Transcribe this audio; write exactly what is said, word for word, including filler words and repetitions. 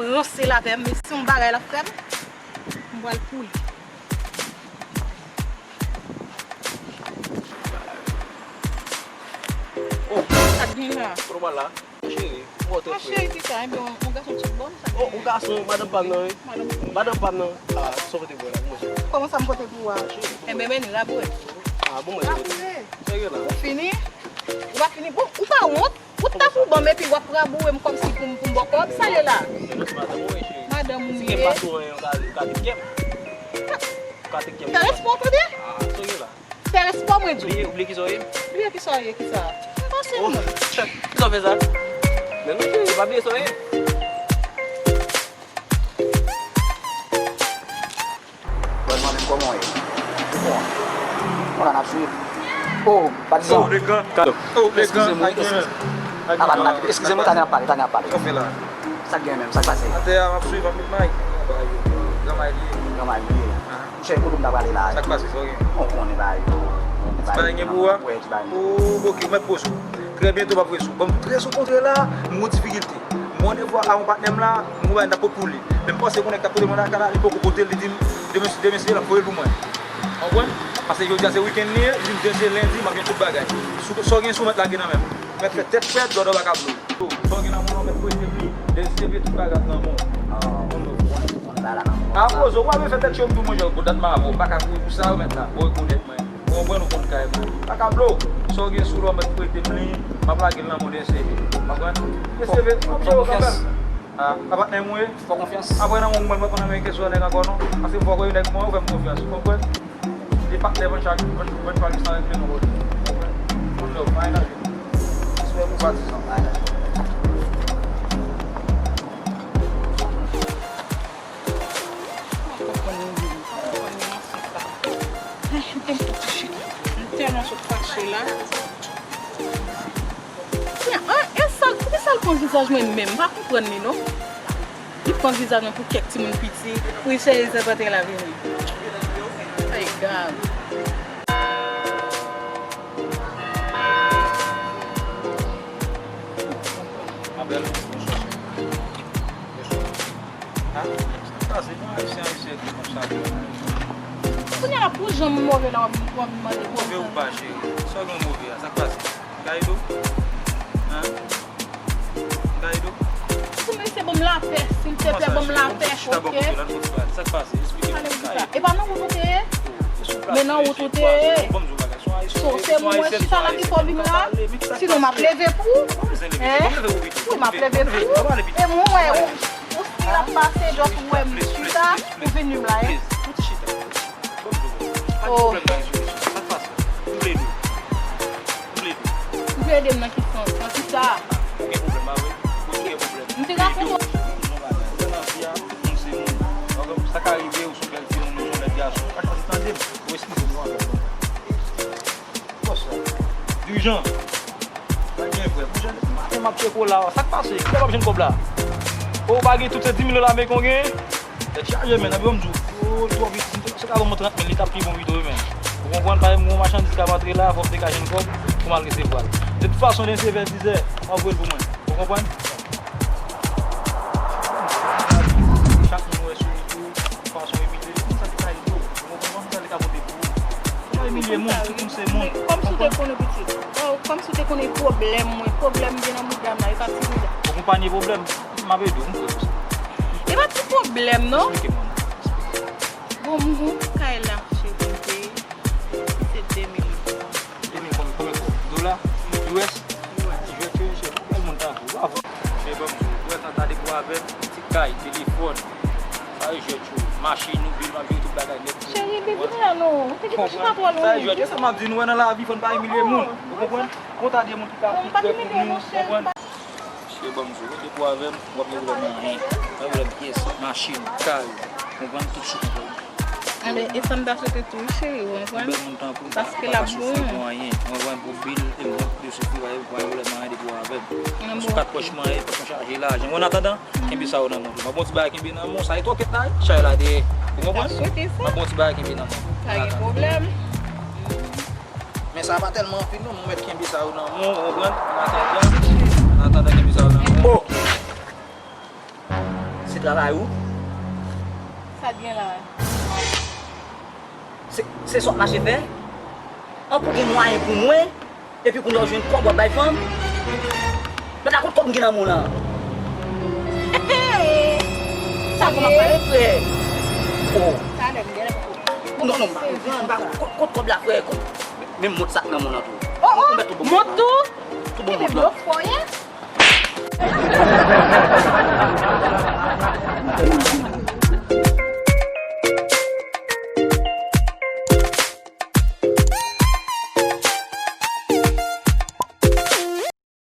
Ranse l avè m, men si yon bagay l ap fè m, m pral pou li. Oh, sa k gen la? Kote w pral la? Cheri, ou wè w trè frè. Ah, cheri, ki sa? Enben, yon, yon gason tchèk bò m, sa. Oh, yon gason, madanm pa m nan, wi. Madanm pa m nan. Ah, sa w pote pou mwen la, pou mwen. Kòman sa m pote pou ou a? Ah, cheri, pou mwen. Enben, men li raboure. Ah, bon, mwen. Raboure. Sa gen la? Ou fini? Ou pa fini? Bon, ou pa wont? Ou t ap ban m epi w ap raboure m kòmsi pou m, pou m ba w kòb, sa ye la? Men non, se madanm ou ye, cheri. Madanm ou ye. Si gen pa sou anyen, ou ka, ou ka tèt kè m. Ou ka tèt kè m. Fè respè w, tande? Ah, sa gen la? Fè respè w, mwen di w. Bliye, ou bliye kisa w ye? Bliye kisa w ye, kisa? Pase m non. Kisa w fè sa? Men non, cheri, pa bliye sa w ye. Bòs mwen menm, kòman w ye? Ou bon? Mwen la n ap swiv. Oh, patizan. Oh, legan. Eskize mwen, eskize. Apa, nou la, eskize mwen, Tani ap pale, Tani ap pale. Sa k gen menm, sa k pase? Atè a, m ap swiv, m ap met may. Granmay li ye. Granmay li ye. Monchè, kote m ta prale la? Sa k pase, sa w gen? Bon, konnen bagay yo. Ti bagay gen pou ou a? Wè, ti bagay gen pou ou. Oh, ok, ou mèt pwese w. Trè byento m ap pwese w. Bon, m trè sou kontre la, m gon difikilte. M mande vwa a yon patnè m la, m gon bagay m t ap pot pou li. Men m panse gon nèg k ap pote l mwen lakay la, li poko pote l, li di m, demen, demen si Dye vle l ap voye l pou mwen. Konprann? Paske jodi a se wikenn li ye, li di m demen se lendi, m ap jwenn tout bagay. Sou, sa w gen sou mèt lage nan men m. Mèt fè tèt frèt, dòdò pa ka blo. Sa w gen nan men w, mèt prete m li. Demen si Dye vle tout bagay ap nan men w. Apoze, w ap fè tèt cho m tou, monchè, pou dat m avè w, m pa ka kouri pou sa yo mèt la, ou rekonèt mwen. Ou konprann, ou konn kay mwen. Pa ka blo. Sa w gen sou la, w mèt prete m li, m ap lage l nan men w demen si Dye vle. Konprann? Demen si Dye vle, m ap jere w kanmenm. Ah, a patnè m ou ye? Fè konfyans. Apre nan mwen, mwen pa konn ameriken sou nèg ankò non. Paske m fò kwè nèg mwen, ou fè m konfyans, ou konprann? Li patnè mwen chak, mwen, mwen pa jis nan regle nou. Ou konprann? Moun love, pa enèji. Respè pou patizan. M pa konprann yon vye, m pa konprann yon asanm sa. Ay, m konn fouti chita. M tèlman sot fache la. Kounya, an, e sa, poukisa l pran vizaj mwen menm? M pa konprann li, non. Li pran vizaj mwen pou kèk timoun piti, pou li chèche sèpantre la vini. Ay, gad. Ma belle, bonswa. Bonswa. Ha? Sa k pase? Bon, ayisyen, ayisyen ki konsa. Kounye a la, pou jan m move la, w ap, w ap mande pou move ou pa, cheri? Sa w gen w move a? Sa k pase? Kaido? Hein? Kaido? Ti mesye, ban m lapè, silteplè, ban m lapè, oke? Sa k pase? Esplike m. Pale m di sa. E pa nan wout ou te ye? Men nan wout ou te ye. So, se mwen chita la ki fò vin la? Sinon, m ap leve pou ou. Hein? Wi, m ap leve pou ou. E mwen, wè, ou, ou si l ap pase, just ou wè m chita, ou vin menm la, hein? Oh. Ou ede m nan ki sans? Nan ki sa? M te ka konprann. Sa ka rive ou sou bèl fi, yon jèn gason. Sa k pase, tande m. Ou eskize m, non, avèk mwen. Bòs la. Dirijan. Sa gen vre. Pou jèn maten m ap tcheke w la. Sa k pase? Kilè w ap jwenn kòb la? Ou pa gen tout se dis mil dola ameriken w gen? Tèt chaje, men, nan biro m di w. Ou twò vit. Si w te ka ban mwen trant mil, li t ap pi bon pito, wi, men. Ou konprann, pa gen yon machandiz k ap antre la, fò m te ka jwenn kòb pou m al resevwa l. De tout fason, demen se vè dis zè, w ap voye l pou mwen. Ou konprann? Chak moun wè sou YouTube, fason imilye li, m santi kay dlo. Ou konprann? M santi kay dlo pou ou. Ou pa imilye moun, tout moun se moun. Kòmsi w te konnen pitit. Kòmsi w te konnen pwoblèm mwen, pwoblèm m gen nan bouda m la, e pa ti bouda. Ou konprann, pa gen pwoblèm, m ap ede w, m prè pou sa. E pa ti pwoblèm, non. Esplike mwen. Bon, m gon kay la, cheri, m peye. Se de mil. De mil konbyen, konbyen kòb? Dola? U S? U S. Jwèt yo, cheri, bèl moun tankou w. Bravo. Cheri, ban m di w, ou wè tanta depi w avè m, ti kay, telefòn, sa yo jwèt yo, machin, nou bil, m ap jere tout bagay nèt. Cheri, vin la non, ou te gentan chita twò lontan. Sa yo jwèt, e sa m ap di nou, wè nan lavi, fò n pa imilye moun. Ou konprann? Konta de moun ki ka, ki prè pou nou, ou konprann? Cheri, ban m di w, depi w avè m, w ap gen pwoblèm nan anyen. Pa gen pwoblèm pyès, machin, kay, konprann, tout sou kontwòl. Anben, e sa m ta swete tou, wi, cheri, ou konprann? Bèl moun tankou m, paske l ap bon. Pou anyen, ou konprann, pou bil, e m wont de soufri, pa gen pwoblèm nan anyen depi w avè m. Sou kat pòch mwen, e pòch mwen chaje lajan. An atandan, kenbe sa yo nan men w. M ap bon ti bagay kenbe nan men w, sa e twò kèt la, wi, chay la dèyè. Ou konprann? M ap bon ti bagay kenbe nan men w. Pa gen pwoblèm. Men sa pa tèlman anpil non, mwen mèt kenbe sa yo nan men w, ou konprann? An atandan, an atandan kenbe sa yo nan men w. Oh! Se Travay ou? Sa t gen la? Se, se sa w ap mache fè? An pou gen mwayen pou mwen, epi kounye a w jwenn kòb w ap bay fanm? Gad la, kot kòb m gen nan men w lan? Sa kòman pale, frè? Oh. Talè m gen. Non, non, m pa konprann. M pa, kot, kot kòb la, frè? Kot, men m mont sa k nan men w lan tou. Oh, oh, mont tou? Tou bon mont lan. Fò ye.